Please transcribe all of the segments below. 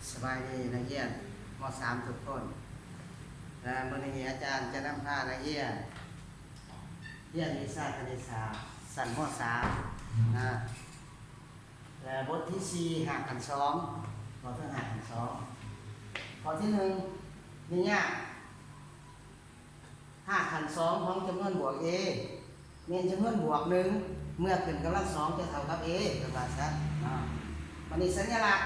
ສະບາຍດີນັກຮຽນ ມໍສາມທຸກຄົນ ແລະ ມື້ນີ້ອາຈານຈະນຳພານັກຮຽນຮຽນວິຊາຄະນິດສາດຊັ້ນ ມໍສາມນະ ແລະ ບົດທີສີ່ ຮາກຂັ້ນສອງ ເວົ້າເຖິງຮາກຂັ້ນສອງ. ຂໍ້ທີໜຶ່ງ ນິຍາມ ຮາກຂັ້ນສອງຂອງຈຳນວນບວກ a ແມ່ນຈຳນວນບວກໜຶ່ງ ເມື່ອຂຶ້ນກຳລັງສອງຈະເທົ່າກັບ a ເພິ່ນວ່າຊັ້ນເນາະ. ບັດນີ້ສັນຍະລັກ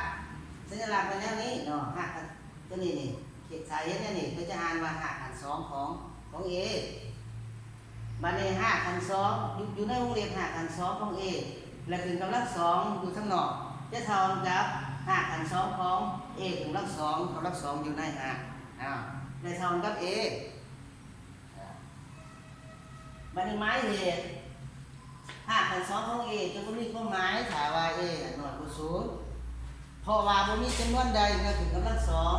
ສັນຍະລັກເປັນແນວນີ້ເນາະ ຮາກຂັ້ນ ຕົວນີ້ນີ້ ຖ້າເຫັນແນວນີ້ ເພິ່ນຈະອ່ານວ່າຮາກຂັ້ນສອງຂອງ ຂອງ a. ບັດນີ້ຮາກຂັ້ນສອງ ຢູ່ ຢູ່ໃນວົງເລັບ ຮາກຂັ້ນສອງຂອງ a ແລະ ຂຶ້ນກຳລັງສອງຢູ່ທາງນອກ ຈະເທົ່າກັນກັບຮາກຂັ້ນສອງຂອງ a ຂຶ້ນກຳລັງສອງ ກຳລັງສອງຢູ່ໃນຮາກ ອາ ໄດ້ເທົ່າກັນກັບ a. ບັດນີ້ໝາຍເຫດ ຮາກຂັ້ນສອງຂອງ a ຈະບໍ່ມີຄວາມໝາຍຖ້າວ່າ a ນ້ອຍກວ່າສູນ ເພາະວ່າບໍ່ມີຈຳນວນໃດເມື່ອຂຶ້ນກຳລັງສອງ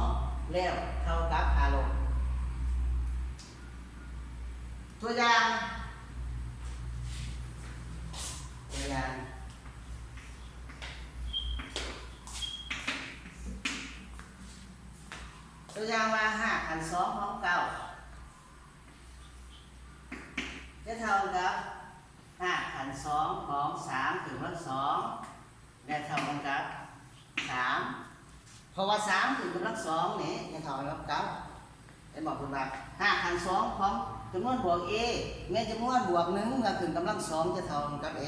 ແລ້ວເທົ່າກັບຄ່າລົບ. ຕົວຢ່າງ ຕົວຢ່າງ ຕົວຢ່າງວ່າ ຮາກຂັ້ນສອງຂອງເກົ້າ ຈະເທົ່າກັບຮາກຂັ້ນສອງຂອງສາມຂຶ້ນກຳລັງສອງ ແລະ ເທົ່າກັນກັບສາມ ເພາະວ່າສາມຂຶ້ນກຳລັງສອງນີ້ຈະເທົ່າກັບເກົ້າ. ເຫັນບໍ່? ເພິ່ນວ່າຮາກຂັ້ນສອງຂອງຈຳນວນບວກ a ແມ່ນຈຳນວນບວກໜຶ່ງ ເມື່ອຂຶ້ນກຳລັງສອງຈະເທົ່າກັນກັບ a.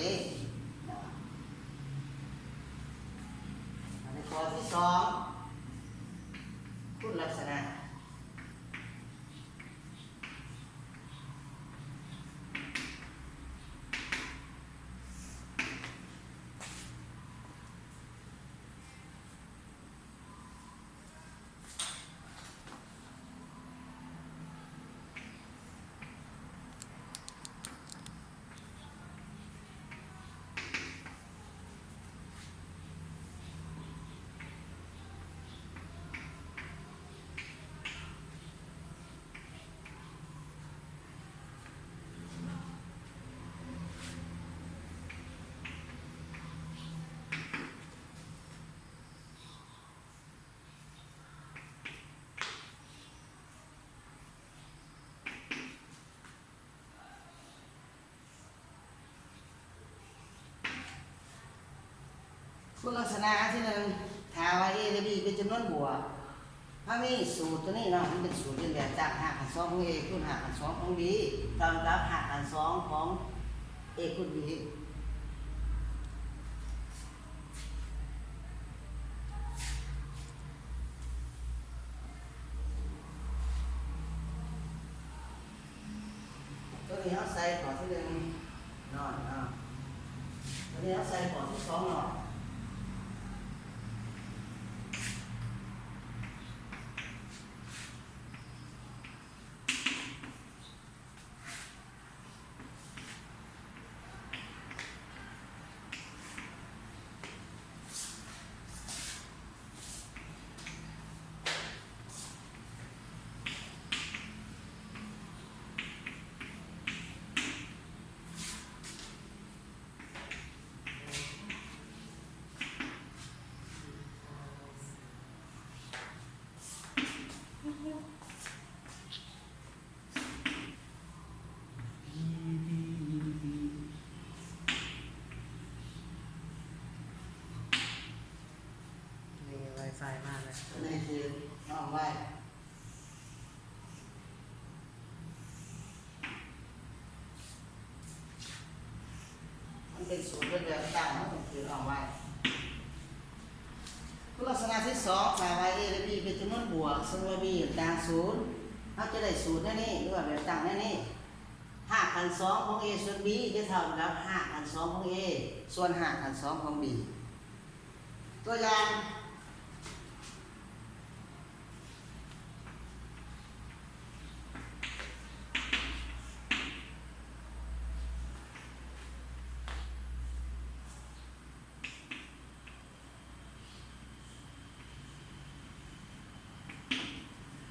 ອັນນີ້ຂໍ້ທີສອງ ຄຸນລັກສະນະ. ຄຸນລັກສະນະອັນທີໜຶ່ງ ຖ້າວ່າ a ແລະ b ເປັນຈຳນວນບວກ ເຮົາມີສູດຕົວນີ້ເນາະ ມັນເປັນສູດເປັນແບບຕັ້ງ ຮາກຂັ້ນສອງຂອງ a ຄູນຮາກຂັ້ນສອງຂອງ b ເທົ່າກັບຮາກຂັ້ນສອງຂອງ a ຄູນ b. ຕົວນີ້ເຮົາໃສ່ຂໍ້ທີໜຶ່ງເນາະ ເນາະ ຕົວນີ້ເຮົາໃສ່ຂໍ້ທີສອງເນາະ. ນີ້ Wi-Fi ມາແລ້ວ ອັນນີ້ຄືຫ້ອງໄວ້ ມັນເປັນສູດເປັນແບບຕັ້ງ ມັນຕ້ອງຄືຫ້ອງໄວ້. ຄຸນລັກສະນະທີສອງ ຖ້າວ່າ a ແລະ b ເປັນຈຳນວນບວກ ເຊິ່ງວ່າ b ຕ່າງສູນ ເຮົາຈະໄດ້ສູດແນວນີ້ ຫຼືວ່າແບບຕັ້ງແນວນີ້ ຮາກຂັ້ນສອງຂອງ a ສ່ວນ b ຈະເທົ່າກັບຮາກຂັ້ນສອງຂອງ a ສ່ວນຮາກຂັ້ນສອງຂອງ b. ຕົວຢ່າງ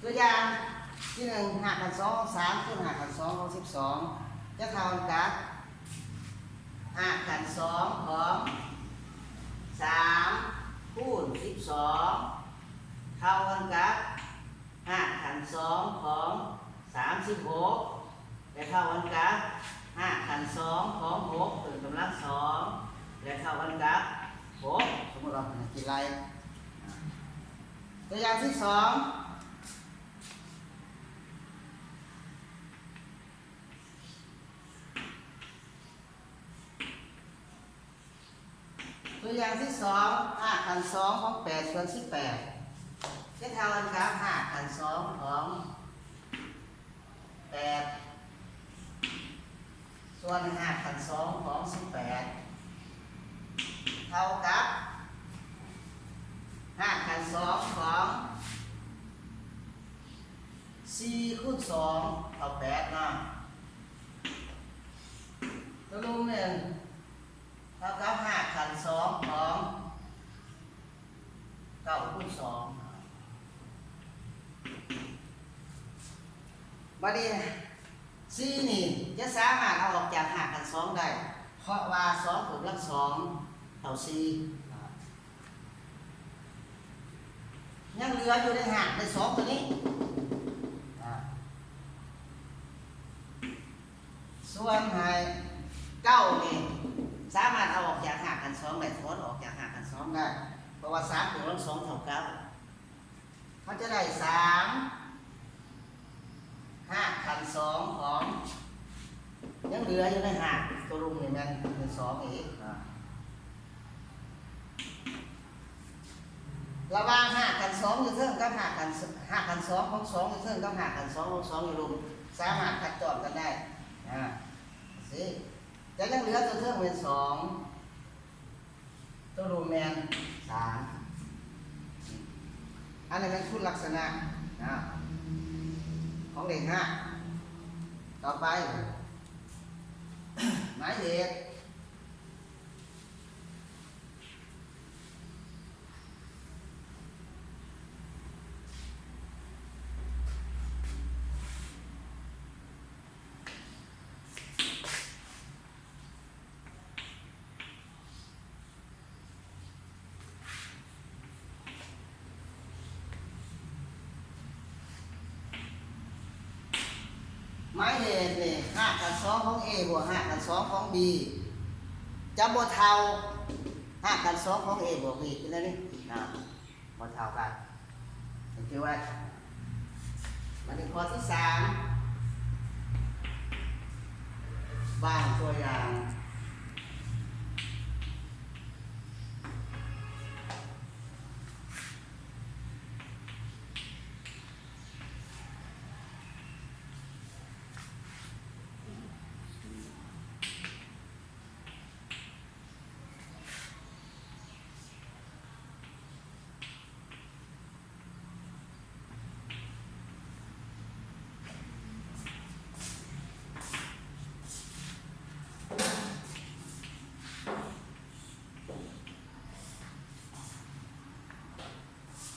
ຕົວຢ່າງທີໜຶ່ງ ຮາກຂັ້ນສອງຂອງສາມຄູນຮາກຂັ້ນສອງຂອງສິບສອງ ຈະເທົ່າກັບຮາກຂັ້ນສອງຂອງສາມຄູນສິບສອງ ເທົ່າກັນກັບຮາກຂັ້ນສອງຂອງສາມສິບຫົກ ແລະ ເທົ່າກັນກັບຮາກຂັ້ນສອງຂອງຫົກເພີ່ມກຳລັງສອງ ແລະ ເທົ່າກັນກັບຫົກ. ສົມມຸດວ່າເປັນກິດໄລ່. ຕົວຢ່າງທີສອງ. ຕົວຢ່າງທີສອງ ຮາກຂັ້ນສອງຂອງແປດສ່ວນສິບແປດ ຈະເທົ່າກັນກັບຮາກຂັ້ນສອງຂອງແປດ ສ່ວນຮາກຂັ້ນສອງຂອງສິບແປດ ເທົ່າກັບຮາກຂັ້ນສອງຂອງສີ່ຄູນສອງເທົ່າແປດເນາະ. ຕົກລົງແມ່ນ ເທົ່າກັບຮາກຂັ້ນສອງຂອງເກົ້າຄູນສອງ. ບັດນີ້ ສີ່ນີ້ຈະສາມາດເອົາອອກຈາກຮາກຂັ້ນສອງໄດ້ ເພາະວ່າສອງເພີ່ມກຳລັງສອງເທົ່າສີ່. ຍັງເຫຼືອຢູ່ໃນຮາກໄດ້ສອງຕົວນີ້ ອາ ສ່ວນໃຫ້ເກົ້ານີ້ ສາມາດເອົາອອກຈາກຮາກຂັ້ນສອງໄດ້ ຖອນອອກຈາກຮາກຂັ້ນສອງໄດ້ ເພາະວ່າສາມເພີ່ມກຳລັງສອງເທົ່າເກົ້າ ເຮົາຈະໄດ້ສາມ ຮາກຂັ້ນສອງຂອງ ຍັງເຫຼືອຢູ່ໃນຮາກຕົວລຸ່ມນີ້ແມ່ນ ແມ່ນສອງອີກ. ລະຫວ່າງຮາກຂັ້ນສອງຢູ່ເທິງກັບຮາກຂັ້ນ ຮາກຂັ້ນສອງຂອງສອງຢູ່ເທິງກັບຮາກຂັ້ນສອງຂອງສອງຢູ່ລຸ່ມ ສາມາດຄັດຈ້ອນກັນໄດ້ ອາ ຊີ້ ຈະຍັງເຫຼືອຕົວເທິງແມ່ນສອງ ຕົວລຸ່ມແມ່ນສາມ. ອັນນີ້ແມ່ນຄຸນລັກສະນະນະ ຂອງເລກຮາກ. ຕໍ່ໄປ ໝາຍເຫດ. ໝາຍເຫດນີ້ ຮາກຂັ້ນສອງຂອງ A ບວກຮາກຂັ້ນສອງຂອງ B ຈະບໍ່ເທົ່າຮາກຂັ້ນສອງຂອງ A ບວກ B ຄືແນວນີ້ນະ. ບໍ່ເທົ່າກັນ ເຫັນຄືວ່າ ບັດນີ້ຂໍ້ທີສາມ ບາງຕົວຢ່າງ.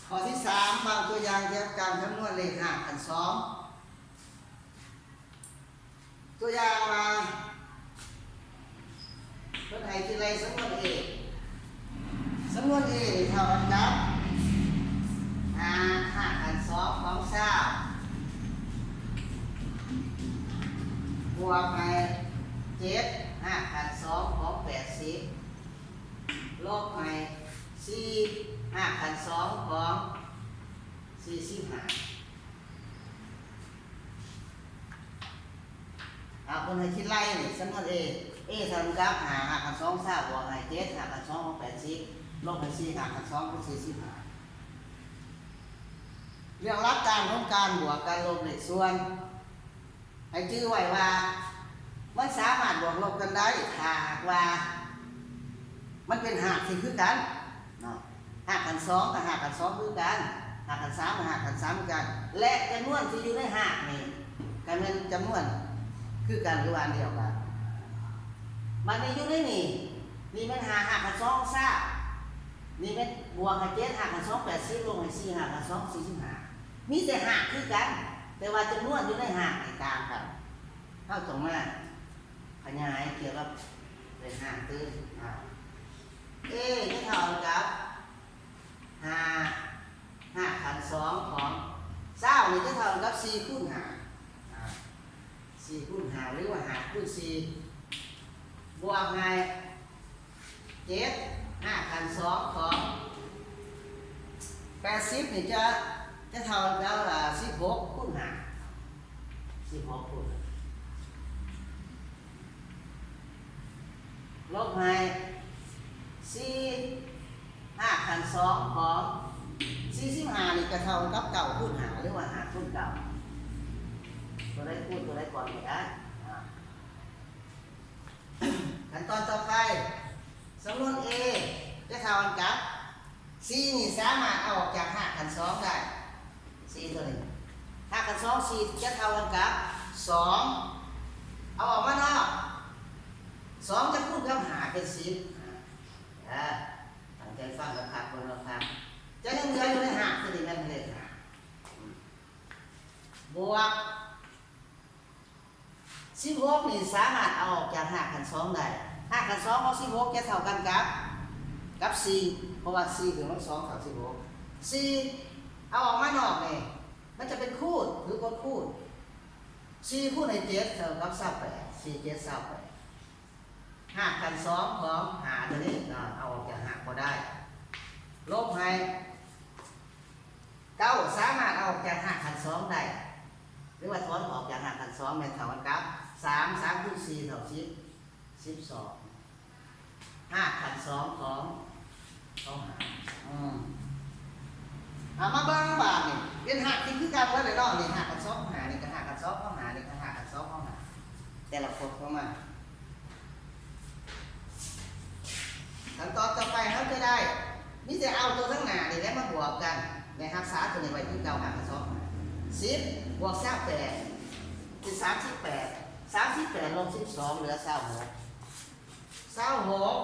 ຂໍ້ທີສາມ ບາງຕົວຢ່າງກ່ຽວກັບການຄຳນວນເລກຮາກຂັ້ນສອງ. ຕົວຢ່າງວ່າ ເພິ່ນໃຫ້ຄິດໄລ່ສຳນວນ A ສຳນວນ A ນີ້ເທົ່າກັນກັບ ຫ້າ ຮາກຂັ້ນສອງຂອງຊາວ ບວກໃຫ້ ເຈັດ ຮາກຂັ້ນສອງຂອງແປດສິບ ລົບໃຫ້ ສີ່ ຮາກຂັ້ນສອງຂອງສີ່ສິບຫ້າ. ເອົາ ເພິ່ນໃຫ້ຄິດໄລ່ນີ້ ສຳນວນ A A ເທົ່າກັບ ຫ້າ ຮາກຂັ້ນສອງຊາວ ບວກໃຫ້ ເຈັດ ຮາກຂັ້ນສອງຂອງແປດສິບ ລົບໃຫ້ ສີ່ ຮາກຂັ້ນສອງຂອງສີ່ສິບຫ້າ. ເລື່ອງຫຼັກການຂອງການບວກການລົບເລກສ່ວນ ໃຫ້ຈື່ໄວ້ວ່າ ມັນສາມາດບວກລົບກັນໄດ້ ຖ້າຫາກວ່າມັນເປັນຮາກທີ່ຄືກັນເນາະ. ຮາກຂັ້ນສອງກັບຮາກຂັ້ນສອງຄືກັນ, ຮາກຂັ້ນສາມກັບຮາກຂັ້ນສາມຄືກັນ ແລະ ຈຳນວນທີ່ຢູ່ໃນຮາກນີ້ກໍແມ່ນຈຳນວນຄືກັນ ຫຼືວ່າອັນດຽວກັນ. ບັດນີ້ຢູ່ໃນນີ້ ນີ້ແມ່ນຫ້າຮາກຂັ້ນສອງຊາວ, ນີ້ແມ່ນບວກໃຫ້ເຈັດຮາກຂັ້ນສອງແປດສິບ ລົບໃຫ້ສີ່ຮາກຂັ້ນສອງສີ່ສິບຫ້າ. ມີແຕ່ຮາກຄືກັນ ແຕ່ວ່າຈຳນວນຢູ່ໃນຮາກນີ້ຕ່າງກັນ. ເຮົາຕ້ອງມາຂະຫຍາຍກ່ຽວກັບເລກຮາກຕື່ມ. ອາ A ຈະເທົ່າກັບ ຫ້າ ຮາກຂັ້ນ ສອງຂອງຊາວນີ້ຈະເທົ່າກັບສີ່ຄູນຫ້າ ອ່າ ສີ່ຄູນຫ້າ ຫຼືວ່າຫ້າຄູນສີ່ ບວກໃຫ້ເຈັດຮາກຂັ້ນສອງຂອງແປດສິບນີ້ຈະ ຈະເທົ່າກັບ ອ່າ ສິບຫົກຄູນຫ້າ ສິບຫົກຄູນ ລົບໃຫ້ສີ່ຮາກຂັ້ນສອງຂອງສີ່ສິບຫ້ານີ້ກະເທົ່າກັບເກົ້າຄູນຫ້າ ຫຼືວ່າຫ້າຄູນເກົ້າ ຕົວໃດຄູນຕົວໃດກ່ອນກະໄດ້. ອ່າ ຂັ້ນຕອນຕໍ່ໄປ ສຳນວນ A ຈະເທົ່າກັນກັບ ສີ່ນີ້ສາມາດເອົາອອກຈາກຮາກຂັ້ນສອງໄດ້ ສີ່ຕົວນີ້ ຮາກຂັ້ນສອງສີ່ຈະເທົ່າກັນກັບສອງ ເອົາອອກມານອກ ສອງຈະຄູນກັບຫ້າເປັນສິບ ອ່າ ຕັ້ງໃຈຟັງຄັກໆ ເບິ່ງຄັກໆ ຈະຍັງເຫຼືອຢູ່ໃນຮາກຕົວນີ້ແມ່ນເລກຫ້າ ອືມ ບວກ ສິບຫົກນີ້ສາມາດເອົາອອກຈາກຮາກຂັ້ນສອງໄດ້ ຮາກຂັ້ນສອງຂອງສິບຫົກຈະເທົ່າກັນກັບ ກັບສີ່ ເພາະວ່າສີ່ຂຶ້ນມາສອງເທົ່າສິບຫົກ ສີ່ເອົາອອກມານອກນີ້ ມັນຈະເປັນຄູນ ຫຼືບໍ່ຄູນ ສີ່ຄູນໃຫ້ເຈັດເທົ່າກັບຊາວແປດ ສີ່ເຈັດຊາວແປດ ຮາກຂັ້ນສອງຂອງຫ້າຕົວນີ້ເນາະ ເອົາອອກຈາກຮາກບໍ່ໄດ້ ລົບໃຫ້ ເກົ້າສາມາດເອົາອອກຈາກຮາກຂັ້ນສອງໄດ້ ຫຼືວ່າຖອນອອກຈາກຮາກຂັ້ນສອງແມ່ນເທົ່າກັນກັບສາມ ສາມຄູນສີ່ເທົ່າສິບ ສິບສອງ ຮາກຂັ້ນສອງຂອງ ຂອງຫ້າ ອືມ ເອົາມາເບິ່ງບາດນີ້ ເປັນຮາກທີ່ຄືກັນເບິດເລີຍເນາະ ນີ້ຮາກຂັ້ນສອງຂອງຫ້າ ນີ້ກະຮາກຂັ້ນສອງຂອງຫ້າ ນີ້ກະຮາກຂັ້ນສອງຂອງຫ້າ ແຕ່ລະຄົນຂອງມັນ ຄຳຕອບຕໍ່ໄປເຮົາຈະໄດ້ ມີແຕ່ເອົາຕົວທາງໜ້ານີ້ແຫຼະມາບວກກັນ ແລະຮັກສາຕົວນີ້ໄວ້ຄືເກົ່າ ຫາກສອງ ສິບບວກຊາວແປດ ເປັນສາມສິບແປດ ສາມສິບແປດລົບສິບສອງເຫຼືອຊາວຫົກ ຊາວຫົກ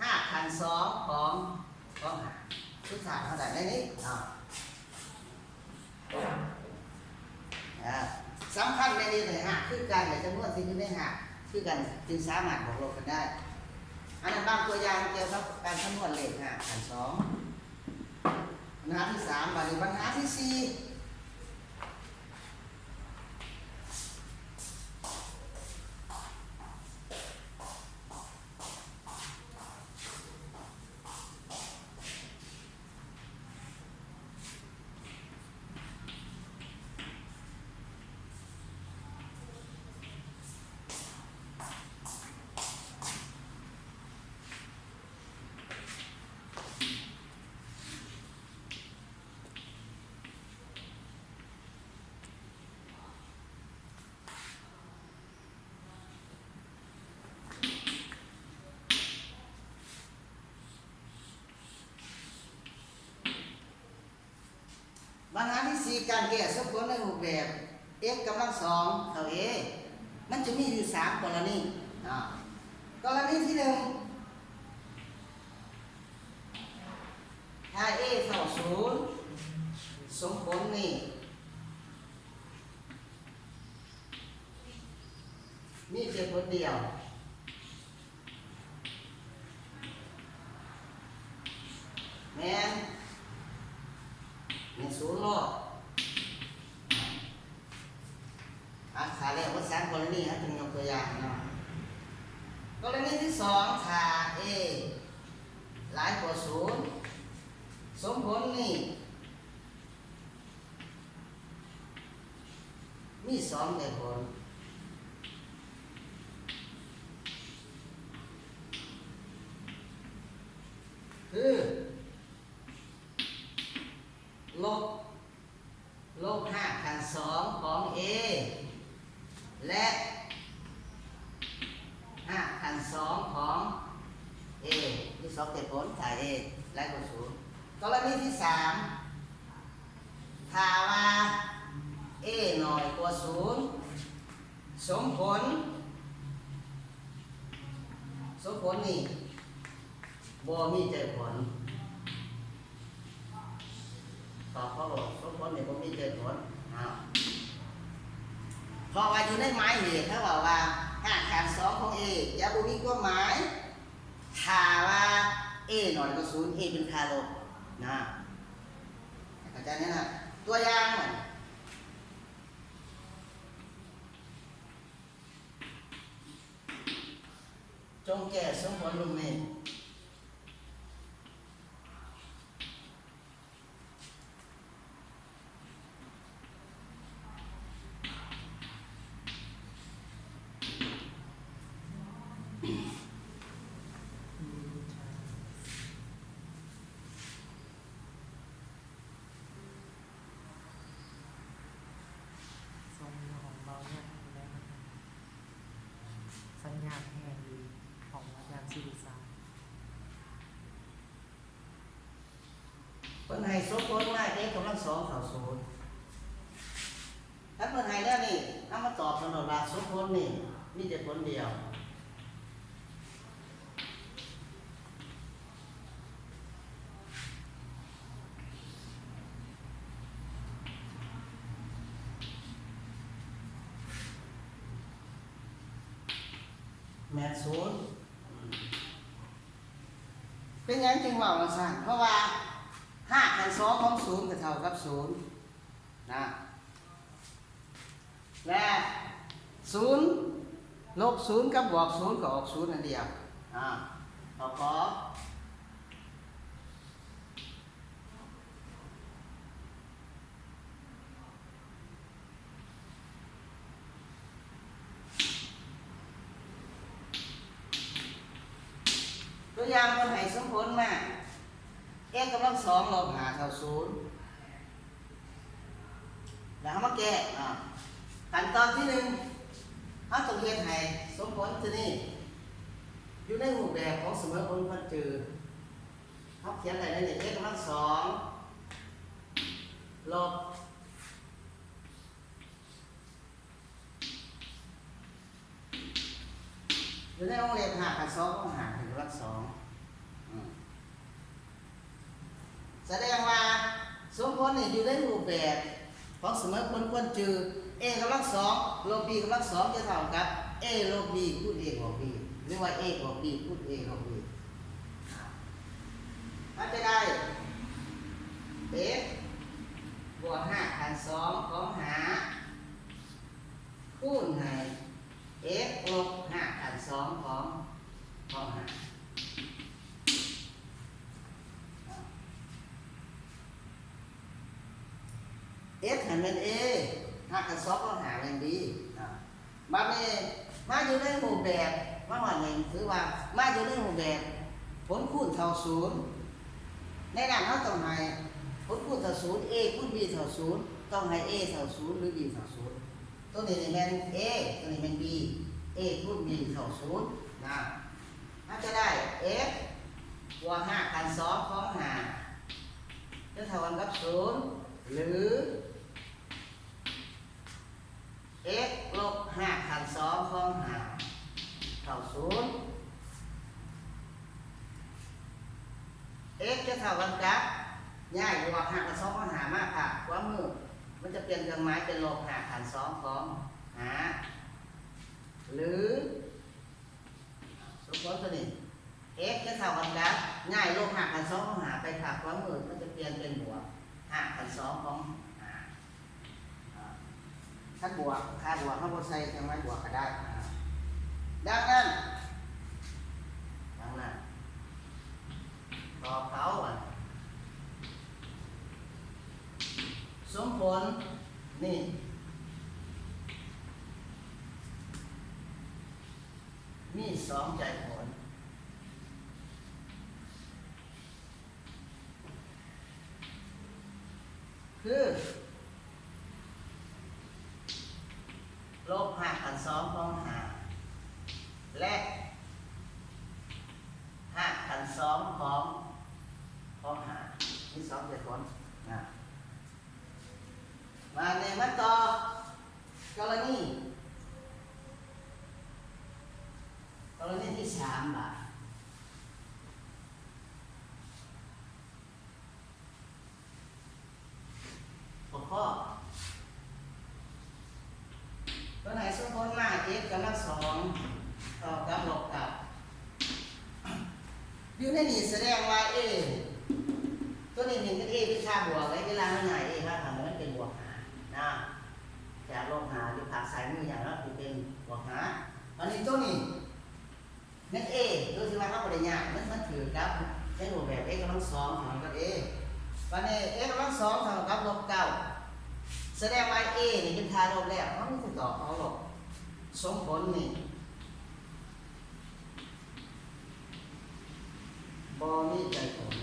ຮາກຂັ້ນສອງຂອງ ຂອງຫ້າ ສຸດທ້າຍເຮົາໄດ້ໃນນີ້ເນາະ. ອ່າ ສຳຄັນແມ່ນເຮັດໃຫ້ຮາກຄືກັນ ແລະ ຈຳນວນທີ່ຢູ່ໃນຮາກຄືກັນ ຈຶ່ງສາມາດບວກລົບກັນໄດ້. ອັນນັ້ນບາງຕົວຢ່າງກ່ຽວກັບການຄຳນວນເລກຮາກຂັ້ນສອງ. ບັນຫາທີສາມ ບາດນີ້ບັນຫາທີສີ່. ບັນຫາທີສີ່ ການແກ້ສົມຜົນໃນຮູບແບບ x ກຳລັງສອງເທົ່າ a ມັນຈະມີຢູ່ສາມກໍລະນີເນາະ. ກໍລະນີທີໜຶ່ງ ຖ້າ a ເທົ່າສູນ ສົມຜົນນີ້ ມີແຕ່ຜົນດຽວ ແມ່ນ ແມ່ນສູນໂລດ. ອ່າ ຖ້າແລ້ວໝົດສາມກໍລະນີ ເຮົາຈຶ່ງຍົກຕົວຢ່າງເນາະ. ກໍລະນີທີສອງ ຖ້າ a ຫຼາຍກວ່າສູນ ສົມຜົນນີ້ ມີສອງແຕ່ຜົນ ຄື ລົບ ລົບຮາກຂັ້ນສອງຂອງ a ແລະ ຮາກຂັ້ນສອງຂອງ a ມີສອງແຕ່ຜົນ ຖ້າ a ຫຼາຍກວ່າສູນ. ກໍລະນີທີສາມ ຖ້າວ່າ a ໜ້ອຍກວ່າສູນ ສົມຜົນ ສົມຜົນນີ້ບໍ່ມີແຕ່ຜົນ. ຕອບເຂົາໂລດ ສົມຜົນນີ້ບໍ່ມີແຕ່ຜົນ. ອ້າວ ເພາະວ່າຢູ່ໃນໝາຍເຫດ ເຂົາເວົ້າວ່າ ຮາກຂັ້ນສອງຂອງ a ຈະບໍ່ມີຄວາມໝາຍ ຖ້າວ່າ a ໜ້ອຍກວ່າສູນ a ເປັນຄ່າລົບນະ. ຕົວຢ່າງ ຈົງແກ້ສົມຜົນລຸ່ມນີ້. ສ່ວນຂອງເບົາແຍກໄປແລ້ວນະຄະ ສັນຍານແຮງດີຂອງອາຈານສິລິສາ. ເພິ່ນໃຫ້ສົມຜົນມາ x ກຳລັງສອງເທົ່າສູນ. ຄັນເພິ່ນໃຫ້ແນວນີ້ ເຮົາມາຕອບເພິ່ນໂລດວ່າສົມຜົນນີ້ມີແຕ່ຜົນດຽວ. ແມ່ນສູນ. ເປັນຫຍັງຈຶ່ງເວົ້າຈັ່ງຊັ້ນ? ເພາະວ່າຮາກຂັ້ນສອງຂອງສູນກໍເທົ່າກັບສູນນະ ແລະ ສູນລົບສູນກັບບວກສູນກໍອອກສູນອັນດຽວ. ອາ ເຂົ້າຂໍ້. ຕົວຢ່າງ ເພິ່ນໃຫ້ສົມຜົນມາ x ກຳລັງສອງລົບຫ້າເທົ່າສູນ ແລ້ວເຮົາມາແກ້ເນາະ. ຂັ້ນຕອນທີໜຶ່ງ ເຮົາຕ້ອງເຮັດໃຫ້ສົມຜົນຕົວນີ້ຢູ່ໃນຮູບແບບຂອງສະເໝີຜົນຄວນຈື່. ເຮົາຂຽນໄດ້ໃນນີ້ x ກຳລັງສອງລົບ ຢູ່ໃນວົງເລັບ ຮາກຂັ້ນສອງຂອງຫ້າຂຶ້ນກຳລັງສອງ. ອືມ ສະແດງວ່າສົມຜົນນີ້ຢູ່ໃນຮູບແບບຂອງສະເໝີຜົນຄວນຈື່ a ກຳລັງສອງລົບ b ກຳລັງສອງຈະເທົ່າກັບ a ລົບ b ຄູນ a ບວກ b ຫຼືວ່າ a ບວກ b ຄູນ a ລົບ b. ເຮົາຈະໄດ້ x ບວກຮາກຂັ້ນສອງຂອງຫ້າ ຄູນໃຫ້ x ລົບຮາກຂັ້ນສອງຂອງ ຂອງຫ້າ. x ຫັ້ນແມ່ນ a ຮາກຂັ້ນສອງຂອງຫ້າແມ່ນ b. ບາດນີ້ມາຢູ່ໃນຮູບແບບ ມາຮອດນີ້ ຖືວ່າມາຢູ່ໃນຮູບແບບຜົນຄູນເທົ່າສູນ. ໃນນັ້ນເຮົາຕ້ອງໃຫ້ຜົນຄູນເທົ່າສູນ a ຄູນ b ເທົ່າສູນ ຕ້ອງໃຫ້ a ເທົ່າສູນ ຫຼື b ເທົ່າສູນ. ຕົວນີ້ນີ້ແມ່ນ a ຕົວນີ້ແມ່ນ b, a ຄູນ b ເທົ່າສູນນະ. ເຮົາຈະໄດ້ x ບວກຮາກຂັ້ນສອງຂອງຫ້າ ຈະເທົ່າກັນກັບສູນ ຫຼື x ລົບຮາກຂັ້ນສອງຂອງຫ້າເທົ່າສູນ. x ຈະເທົ່າກັນກັບ ຍ້າຍບວກຮາກຂັ້ນສອງຂອງຫ້າມາພາກຂວາມື ມັນຈະປ່ຽນເຄື່ອງໝາຍເປັນລົບຮາກຂັ້ນສອງຂອງຫ້າ ຫຼື ສົມຜົນຕົວນີ້ x ຈະເທົ່າກັນກັບ ຍ້າຍລົບຮາກຂັ້ນສອງຂອງຫ້າໄປພາກຂວາມື ມັນຈະປ່ຽນເປັນບວກຮາກຂັ້ນສອງຂອງຫ້າ. ອາ ຄັນບວກ ຄ່າບວກເຮົາບໍ່ໃສ່ເຄື່ອງໝາຍບວກກໍໄດ້. ອາ ດັ່ງນັ້ນ ດັ່ງນັ້ນ ຕໍ່ເຂົາ ສົມຜົນນີ້ ມີສອງໃຈຜົນ ຄື ລົບຮາກຂັ້ນສອງຂອງຫ້າ ແລະ ຮາກຂັ້ນສອງຂອງ ຂອງຫ້າ ມີສອງໃຈຜົນນະ. ບາດນີ້ມາຕໍ່ກໍລະນີ ກໍລະນີທີສາມບາດ ຂໍ້ ເພິ່ນໃຫ້ສົມຜົນມາ x ກຳລັງສອງເທົ່າກັບລົບເກົ້າ. ຢູ່ໃນນີ້ສະແດງວ່າ a ຕົວນີ້ເປັນ a ເປັນຄ່າບວກເດ້ ເວລາເຮົາຍ້າຍ a ມາຂ້າງນີ້ມັນ ຈາກລົບຫ້າຢູ່ພາກຊ້າຍມືຢ່າງເນາະ ທີ່ເປັນບວກຫ້າ. ບາດນີ້ໂຕນີ້ແມ່ນ A ໂດຍທີ່ວ່າເຮົາບໍ່ໄດ້ຍ້າຍ ມັນ ມັນຖືກກັບໃນຮູບແບບ x ກຳລັງສອງເທົ່າກັບ a. ບາດນີ້ x ກຳລັງສອງເທົ່າກັບລົບເກົ້າ ສະແດງວ່າ a ນີ້ເປັນຄ່າລົບແລ້ວ ເຮົາມີແຕ່ຕອບເອົາໂລດ. ສົມຜົນນີ້ ບໍ່ມີໃຈຜົນ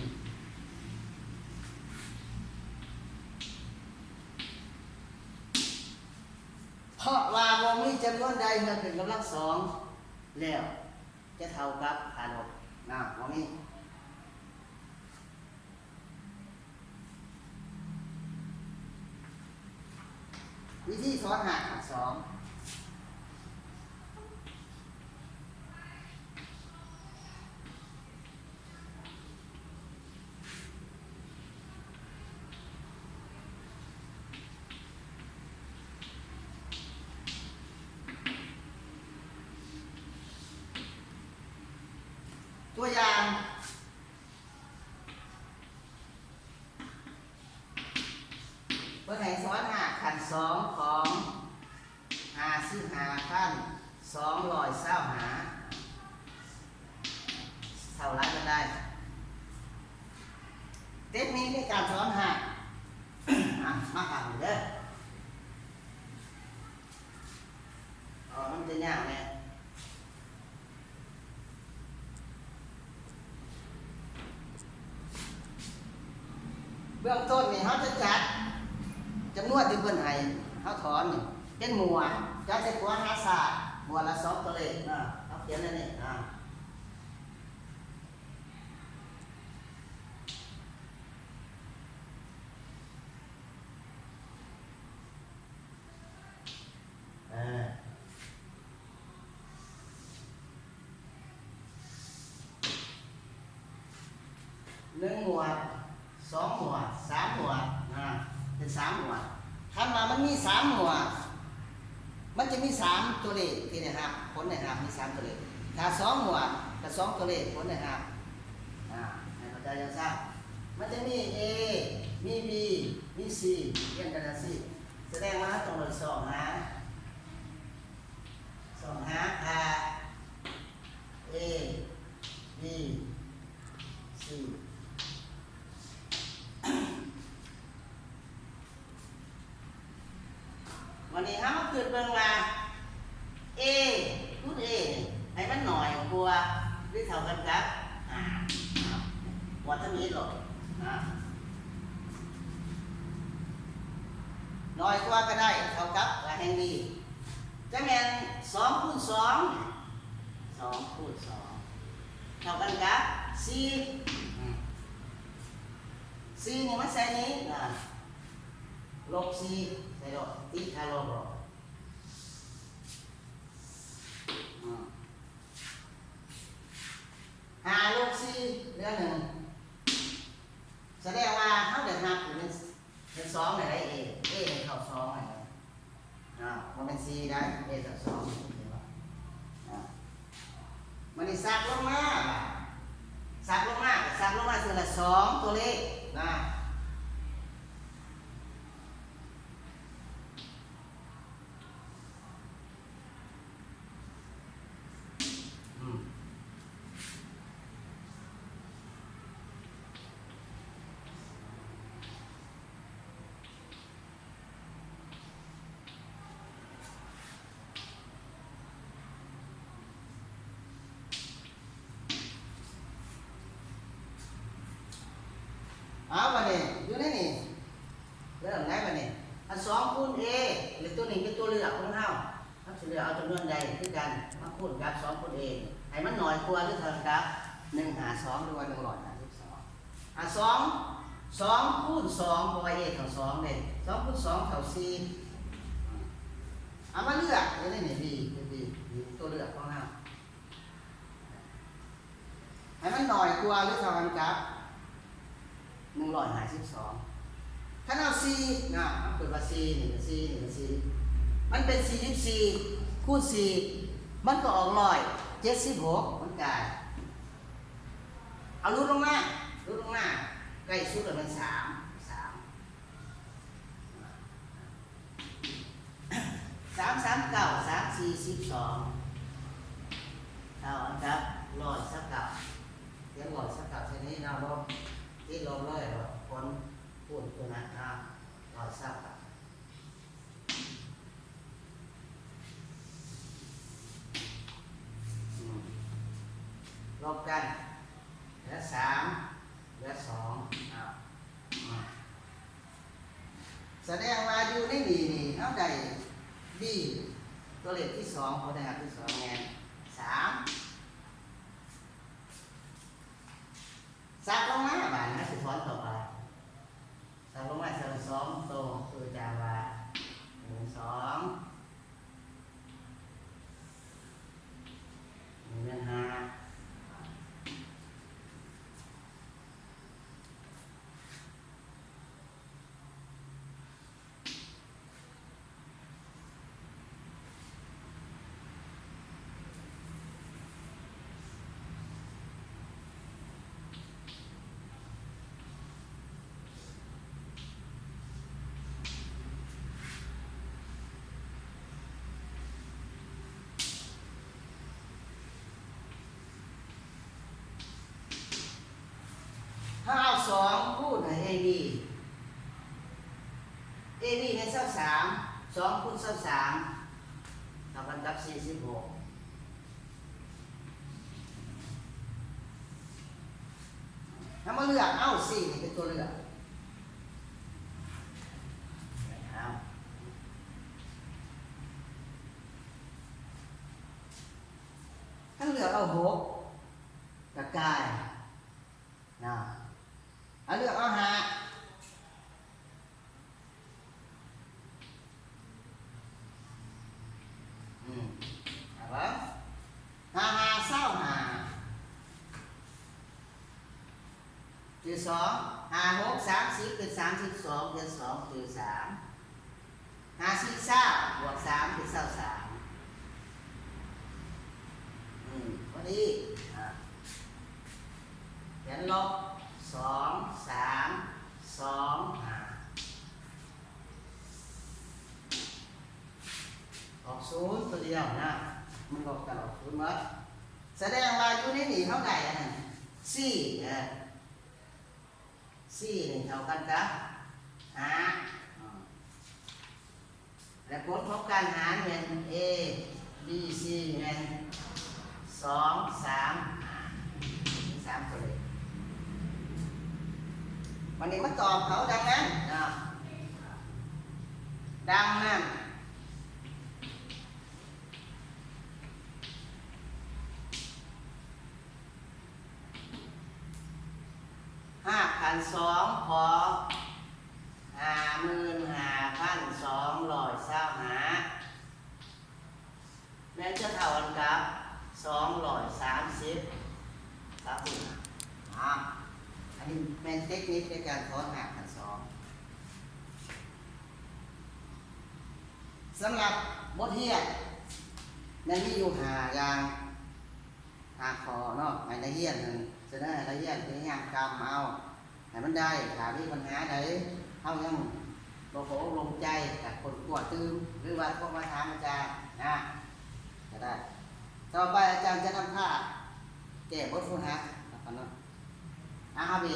ເພາະວ່າບໍ່ມີຈຳນວນໃດເມື່ອຂຶ້ນກຳລັງສອງແລ້ວຈະເທົ່າກັບຄ່າລົບນະ ບໍ່ມີ. ວິທີຖອນຮາກຂັ້ນສອງ ຕົວຢ່າງ ເພິ່ນໃຫ້ຖອນຮາກຂັ້ນສອງຂອງຫ້າສິບຫ້າພັນສອງຮ້ອຍຊາວຫ້າ ເທົ່າຫຼາຍປານໃດ? ເຕັກນິກໃນການຖອນຮາກ ອ່ະ ມາຟັງເດີ ເອົາ ມັນຈະຍາກແດ່. ເບື້ອງຕົ້ນນີ້ເຮົາຈະຈັດຈຳນວນທີ່ເພິ່ນໃຫ້ເຮົາຖອນນີ້ເປັນໝວດ ຈັດໃສ່ຂວາຫາຊ້າຍ ໝວດລະສອງຕົວເລກເນາະ ເຮົາຂຽນແນວນີ້ເນາະ. ເອີ ໜຶ່ງໝວດ ສອງໝວດ ສາມໝວດນະ ເປັນສາມໝວດ. ຄັນວ່າມັນມີສາມໝວດ ມັນຈະມີສາມຕົວເລກທີ່ໄດ້ຮັບ ຜົນໄດ້ຮັບ ມີສາມຕົວເລກ. ຖ້າສອງໝວດ ກໍສອງຕົວເລກ ຜົນໄດ້ຮັບ ອາ ໃຫ້ເຂົ້າໃຈຈັ່ງຊັ້ນ. ມັນຈະມີ A ມີ B ມີ C ຮຽງກັນຈັ່ງຊີ້ ສະແດງວ່າເຮົາຕ້ອງໄດ້ຊອກຫາ ຊອກຫາຄ່າ A B C. ວັນນີ້ເຮົາມາຄິດເບິ່ງວ່າ A ຄູນ A ນີ້ ໃຫ້ມັນໜ້ອຍກວ່າ ຫຼື ເທົ່າກັນກັບ ຫ້າ ກວດທຳອິດໂລດ ໜ້ອຍກວ່າກໍໄດ້ ເທົ່າກັບກໍແຮ່ງດີ. ຈະແມ່ນສອງຄູນສອງ ສອງຄູນສອງ ເທົ່າກັນກັບສີ່ ອືມ ສີ່ນີ້ມາໃສ່ນີ້ ອາ ລົບສີ່ໃສ່ໂລດ ຕິຄ່າລົບໂລດ ອືມ ຫ້າລົບສີ່ເຫຼືອໜຶ່ງ ສະແດງວ່າເຮົາໄດ້ຮັບຢູ່ໃນ ເປັນສອງໄດ້ A A ໃຫ້ເທົ່າສອງໄດ້ ອາ ບໍ່ແມ່ນສີ່ໄດ້ A ເທົ່າສອງ ເຫັນບໍ່? ອາ ມັນໄດ້ສັກລົງມາ ສັກລົງມາ ສັກລົງມາເທື່ອລະສອງຕົວເລກນະ. ອືມ ເອົາ ບາດນີ້ຢູ່ໃນນີ້ ເລີ່ມໄດ້ບາດນີ້ ອັນສອງຄູນ A ແລະ ຕົວນີ້ເປັນຕົວເລືອກຂອງເຮົາ ເຮົາຊິເລືອກເອົາຈຳນວນໃດຄືກັນ ມາຄູນກັບສອງຄູນ A ໃຫ້ມັນໜ້ອຍກວ່າ ຫຼື ເທົ່າກັບ ໜຶ່ງຫ້າສອງ ຫຼືວ່າ ໜຶ່ງຮ້ອຍຫ້າສິບສອງ ອາ ສອງ ສອງຄູນສອງ ເພາະວ່າ A ເທົ່າສອງເດ້ ສອງຄູນສອງເທົ່າສີ່ ເອົາມາເລືອກຢູ່ໃນນີ້ B B B ຕົວເລືອກຂອງເຮົາ ໃຫ້ມັນໜ້ອຍກວ່າ ຫຼື ເທົ່າກັນກັບ ໜຶ່ງຮ້ອຍຫ້າສິບສອງ ຄັນເອົາສີ່ນະ ເຮົາຄິດວ່າສີ່ນີ້ກໍສີ່ ນີ້ກໍສີ່ ມັນເປັນສີ່ສິບສີ່ຄູນສີ່ ມັນກໍອອກຮ້ອຍເຈັດສິບຫົກ ມັນກາຍ ເອົາຫຼຸດລົງມາ ຫຼຸດລົງມາ ໃກ້ສຸດແລ້ວແມ່ນສາມ ສາມ ສີ່ສິບສອງ ເທົ່າກັບຮ້ອຍຊາວເກົ້າ. ຂຽນຮ້ອຍຊາວເກົ້າໃສ່ນີ້ເນາະ ລົບ ຕິດລົບເລີຍ ຜົນຄູນຕົວນັ້ນເນາະ ຮ້ອຍຊາວເກົ້າ. ອືມ ລົບກັນ ເຫຼືອສາມ ເຫຼືອສອງ. ອ້າວ ອືມ ສະແດງວ່າຢູ່ໃນນີ້ນີ້ ເຮົາໄດ້ B ຕົວເລກທີສອງ ຜົນໄດ້ຮັບທີສອງແມ່ນສາມ. ສັບລົງມາບາດນີ້ ເຮົາຊິຖອນຕໍ່ໄປ ສັບລົງມາ ສັບສອງໂຕ ຄືຈະວ່າ ໜຶ່ງ ສອງ ນີ້ແມ່ນຫ້າ. ເຮົາເອົາສອງຄູນໃຫ້ AB AB ແມ່ນຊາວສາມ ສອງຄູນຊາວສາມ ເທົ່າກັນກັບສີ່ສິບຫົກ. ເຮົາມາເລືອກເອົາ C ນີ້ເປັນຕົວເລືອກ. ເຮົາເລືອກເອົາຫົກ ກະກາຍເນາະ ເຮົາເລືອກເອົາຫ້າ. ອືມ ເອົາເບິ່ງ ຫ້າຫ້າຊາວຫ້າ ຈຸດສອງ ຫ້າຫົກສາມສິບ ເປັນສາມສິບສອງ ເປັນສອງຈຸດສາມ ຫ້າສີ່ຊາວ ບວກສາມເປັນຊາວສາມ. ອືມ ພໍດີ ອາ ຂຽນລົບ ສອງ ສາມ ສອງ ຫ້າ ອອກສູນຕົວດຽວນະ ມັນລົບກັນອອກສູນໝົດ. ສະແດງວ່າຢູ່ໃນນີ້ເຮົາໄດ້ອັນນັ້ນ C ເອີ C ນີ້ເທົ່າກັນກັບຫ້າ ແລະ ຜົນຂອງການຫານແມ່ນ A B C ແມ່ນສອງ ສາມ ຫ້າ ມີສາມຕົວເລກ. ບັດນີ້ມາຕອບເຂົາ ດັ່ງນັ້ນເນາະ ດັ່ງນັ້ນ ຮາກຂັ້ນສອງຂອງຫ້າໝື່ນຫ້າພັນສອງຮ້ອຍຊາວຫ້າ ແມ່ນຈະເທົ່າກັນກັບສອງຮ້ອຍສາມສິບ ສາມສິບຫ້າ. ອາ ອັນນີ້ແມ່ນເຕັກນິກໃນການຖອນຮາກຂັ້ນສອງ. ສຳລັບບົດຮຽນແມ່ນມີຢູ່ຫ້າຢ່າງ ຫ້າຂໍ້ເນາະ ໃຫ້ນັກຮຽນນັ້ນ ສະເໜີໃຫ້ນັກຮຽນພະຍາຍາມກຳເອົາໃຫ້ມັນໄດ້. ຖ້າມີບັນຫາໃດ ເຮົາຍັງບໍ່ຂໍອົບລົມໃຈ ກະຄົ້ນຄວ້າຕື່ມ ຫຼືວ່າໂທມາຖາມອາຈານນະ ກະໄດ້. ຕໍ່ໄປອາຈານຈະນຳພາແກ້ບົດຝຶກຫັດນະຄະເນາະ. ອາ ເຮົາໄປ